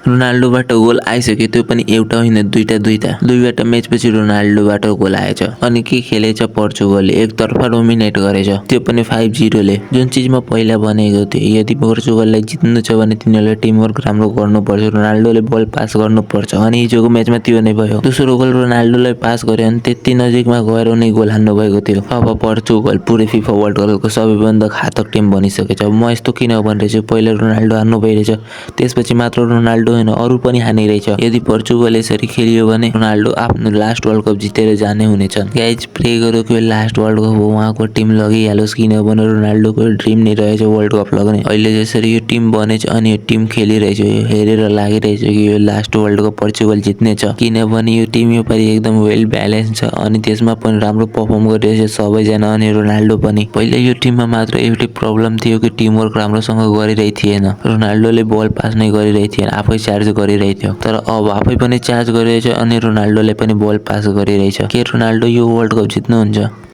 रोनाल्डोबाट goal आइसक्यो, त्यो पनि एउटा होइन दुईवटा म्याचपछि रोनाल्डोबाट गोल आएछ। अनि के खेलेछ पोर्चुगलले, एकतर्फा डोमिनेट गरेछ, त्यो पनि 5-0 ले। जुन चिजमा पहिला भनेको थियो, यदि पोर्चुगललाई जित्नु छ भने तिनीहरूले टिमवर्क राम्रो गर्नुपर्छ, रोनाल्डोले बल पास गर्नुपर्छ, अनि हिजोको म्याचमा त्यो नै भयो। दोस्रो गोल रोनाल्डोलाई पास गर्यो अनि त्यति नजिकमा गएर उनी गोल हान्नु भएको थियो। अब पोर्चुगल पुरै फिफा वर्ल्ड कपको सबैभन्दा घातक टिम बनिसकेछ। म यस्तो किन भनिरहेछु, पहिला रोनाल्डो हान्नु भइरहेछ, त्यसपछि मात्र रोनाल्डो होइन अरू पनि हानिरहेछ। यदि पोर्चुगल यसरी खेलियो भने रोनाल्डो आफ्नो लास्ट वर्ल्ड कप जितेर जाने हुनेछ। गाइज प्रे गरौँ कि लास्ट वर्ल्ड कप हो उहाँको टिम लगिहालोस्, किनभने रोनाल्डोको ड्रिम नै रहेछ वर्ल्ड कप लग्ने। अहिले जसरी यो टिम बनेछ अनि यो टिम खेलिरहेछ, यो हेरेर लागिरहेछ कि यो लास्ट वर्ल्ड कप पोर्चुगल जित्नेछ, किनभने यो टिम योपालि एकदम वेल ब्यालेन्स छ अनि त्यसमा पनि राम्रो पर्फर्म गरिरहेछ सबैजना। अनि रोनाल्डो पनि पहिला यो टिममा मात्र एउटै प्रब्लम थियो कि टिमवर्क राम्रोसँग गरिरहेको थिएन, रोनाल्डोले बल पास नै गरिरहेको थिएन, आफै चार्ज गरिरहेको थियो। तर अब आफै पनि चार्ज गरिरहेछ अनि रोनाल्डोले पनि बल पास गरिरहेछ। के रोनाल्डो यो वर्ल्ड कप जित्नुहुन्छ?